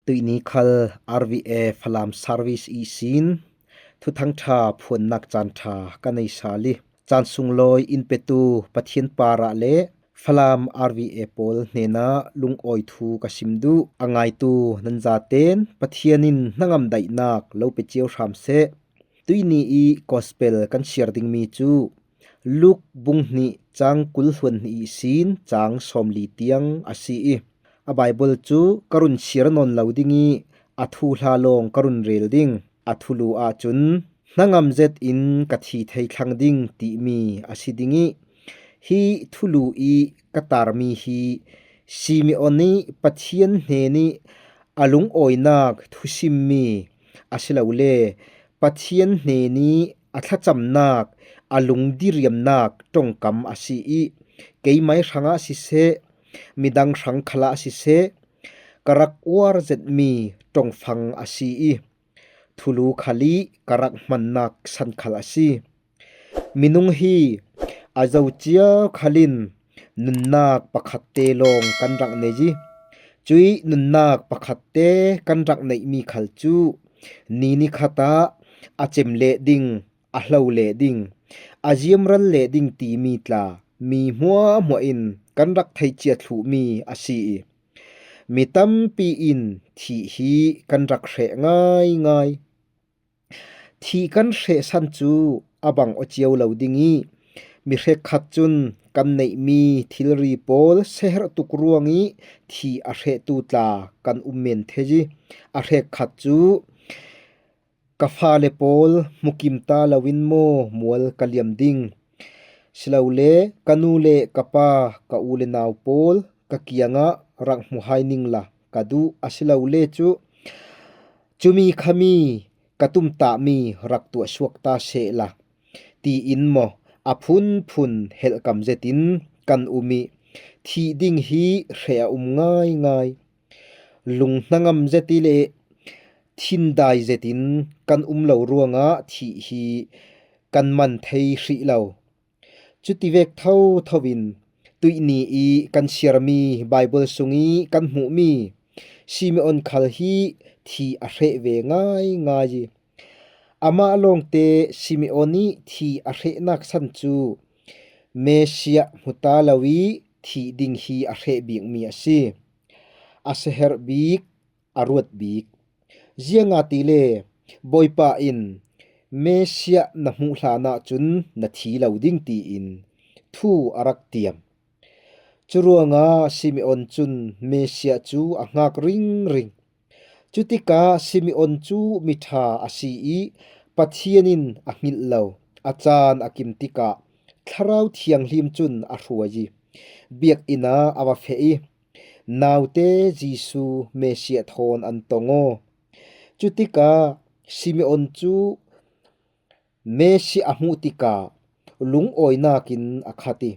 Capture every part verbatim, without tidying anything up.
Tuihni khal R V A Falam Service ihsin Thuthang ṭha phuannak caan ṭha ka nei sal ih, caan sunglawi in petu Pathian parah le Falam R V A pawl hnenah lungawi thu ka sim duh. A ngaitu nan zaten Pathian in hnangam daihnak lo pe cio hram seh. Tuihni ih gospel kan siar dingmi cu Luk bung hnih cang kul hluan hnih ihsin cang sawmli tiang a si ih, a Baibal cu ka run siar nawn lo ding ih a thuhla lawng ka run rel ding. A thulu ahcun hnangam zet in ka thi thei thlang ding timi a si ding ih, hi thulu ih ka tarmi hi Simeon ih Pathian hnenih a lungawinak thusimmi asilole Pathian hnenih a thlacamnak, a lungdiriamnak ṭongkam a si ih, keimai hrangah siseh, midang hrang khalah siseh, ka rak uar zetmi ṭongfang a si ih, thulu khal ih ka rak hmannak san khal a si. Minung hi a zo cio khal in nunnak pakhatte lawng kan rak nei ih, cuih nunnak pakhatte kan rak neihmi khal cu ni nikhat ah a cem leh ding, a hlo leh ding, a ziamral leh ding timi tla mi hmuahhmuah in kan rak theih cia thluhmi a si ih, mi tampi in thih hi kan rak hreh ngaingai. Thih kan hreh san cu a bang aw cio lo ding ih, mi hrekkhat cun kan neihmi thilri pawl siaherh tuk ruangih thih a hrehtu tla kan um men thei ih, a hrekkhat cu ka fale pawl hmukim ta loin maw mual ka liam ding? Silole ka nu le ka pa, ka u le nau pawl ka kiangah rak hmu hai ningla ka duh. Asilole cu cumi khami ka tumtahmi rak tuah suak ta sehla, tiin maw a phunphun helhkam zetin kan um ih, thih ding hi hreh a um ngaingai. Lunghnangam zet ih le thindai zetin kan um lo ruangah thih hi kan man thei hrih lo. Cutivek thotho in tuihni ih kan siarmi Baibal sungih kan hmuhmi Simeon khal hi thih a hreh ve ngaingai ih, amah lawngte Simeon ih thih a hrehnak san cu Messiah hmu ta lo ih thih ding hi a hreh bikmi a si. A siaherh bik, a ruat bik. Ziangahtile Bawipa in Messiah na hmuh hlan ahcun na thi lo ding tiin thu a rak tiam. Curuangah Simeon cun Messiah cu a hngak ringring. Cutikah Simeon cu miṭha a si ih Pathian in a hngilh lo, a caan a kim tikah Thlarau Thianghlim cun a hruai ih, biakinn ah a va feh ih, naute Jesuh Messiah thawn an tong aw. Cutikah Simeon cu Messiah a hmuh tikah lungawinak in a khat ih,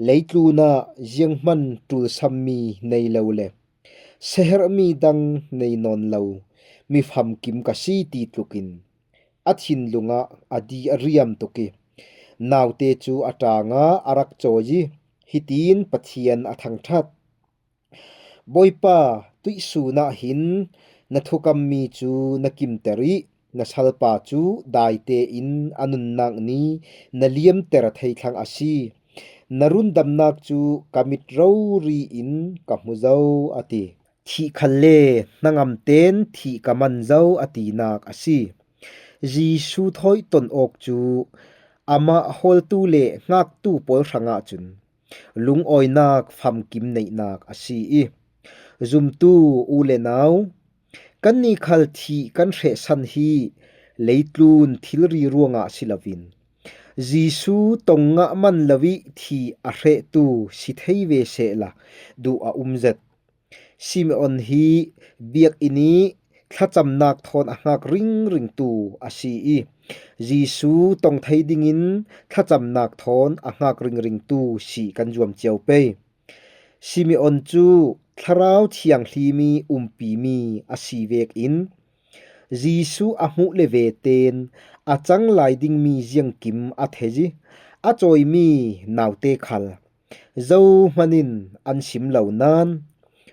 leitlun ah zianghman ṭulsammi nei lo le siaherhmi dang nei nawn lo mi famkim ka si ti tlukin a thinlung ah a di a riam tuk ih, naute cu a ṭang ah a rak cawi ih, hitin Pathian a thangṭhat. Bawipa, tuihsun ah hin na thukammi cu na kimter ih, na salpa cu daite in a nunnak ni na liamter thei thlang a si. Na rundamnak cu ka mit rori in ka hmu zo, a ti. Thih khal le hnangam tein thih ka man zo, a tinak a si. Jesuh thawi ton awk cu amah hawltu le hngaktu pawl hrangah cun lungawinak famkim neihnak a si ih, zumtu u le nau, kannih khal thih kan hrehsan hi leitlun thilri ruangah si loin Jesuh tong ngah man lo ih thih a hrehtu si thei ve sehla duh a um zet. Simeon hi biakinn ih thlacamnak thawn a hngak ringringtu a si ih, Jesuh tong thei dingin thlacamnak thawn a hngak ringringtu si kan zuam cio pei. Simeon cu Thlarau Thianghlim ih umpimi a si vekin Jesuh a hmuh le ve tein a cang lai dingmi ziangkim a thei ih, a cawimi naute khal zohman in an sim lo nain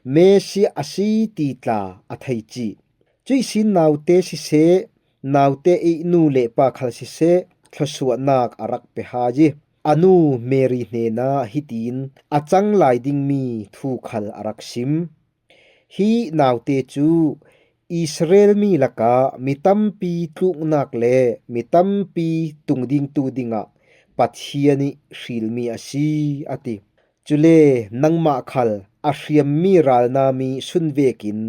Messiah a si ti tla a thei cih. Cuihsin naute siseh, naute ih nu le pa khal siseh, thluasuahnak a rak pe hai ih, a nu Mary hnenah hitin a cang lai dingmi thu khal a rak sim. Hi naute cu Israel mi lakah mi tampi tluknak le mi tampi tungdingtu dingah Pathian ih hrilmi a si, a ti. Cule nangmah khal a hriammi ralnami sun vekin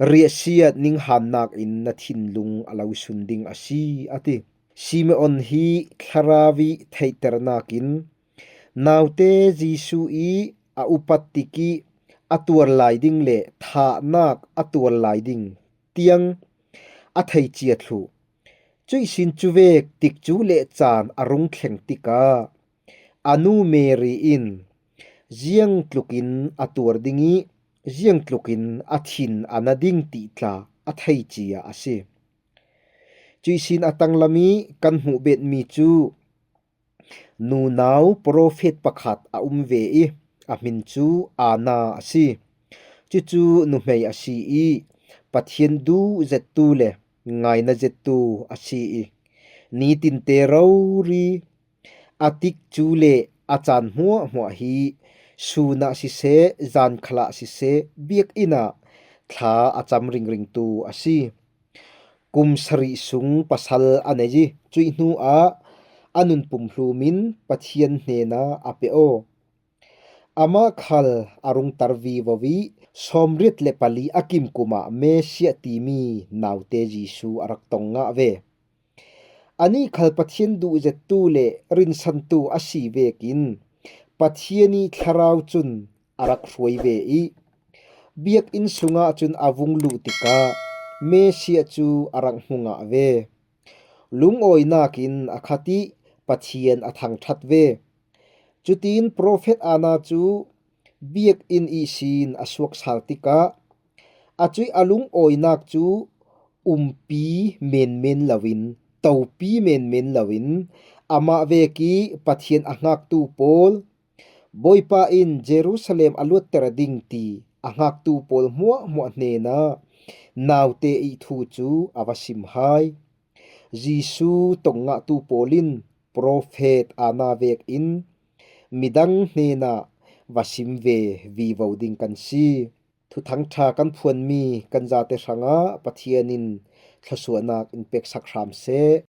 riahsiat ninghannak in na thinlung a lo sun ding a si, a ti. Simeon hi Thlarau ih theihternak in naute Jesuh ih a upat tikih a tuar lai ding le thahnak a tuar lai ding tiang a thei cia thluh. Cuihsin cuvek tikcu le caan a rung thleng tikah a nu Mary in ziangtlukin a tuar ding ih ziangtlukin a thin a na ding ti tla a thei cia a si. Cuihsin a tanglam ih kan hmuh betmi cu nunau profet pakhat a um ve ih a hmin cu Anna a si. Cucu nuhmei a si ih Pathian duh zettu le ngaina zettu a si ih nitinte rori a tikcu le a caan hmuahhmuah hi sun ah siseh, zan khal ah siseh, biakinn ah thla a cam ringringtu a si. Kum sarih sung pasal a nei ih cuih hnuah a nun pumhlum in Pathian hnenah a pe aw. Amah khal a rungter vivo ih sawmriat le pali a kimkum ah Messiah timi naute Jesuh a rak tong ngah ve. Anih khal Pathian duh zettu le rinsantu a si vekin Pathian ih Thlarau cun a rak hruai ve ih biakinn sungah cun a vung luh tikah Messiah cu a rak hmu ngah ve. Lungawinak in a khat ih Pathian a thangṭhat ve. Cutin profet Anna cu biakinn ihsin a suak sal tikah a cuih a lungawinak cu umpi menmen loin, topi menmen loin, amah vekih Pathian a hngaktu pawl, Bawipa in Jerusalem a luatter ding ti a hngaktu pawl hmuahhmuah hnenah naute ih thu cu a va sim hai. Jesuh tong ngahtu pawl in profet Anna vekin midang hnenah va sim ve vivo ding kan si. Thuthang ṭha kan phuanmi kan zate hrangah Pathian in thluasuahnak in peksak hram seh.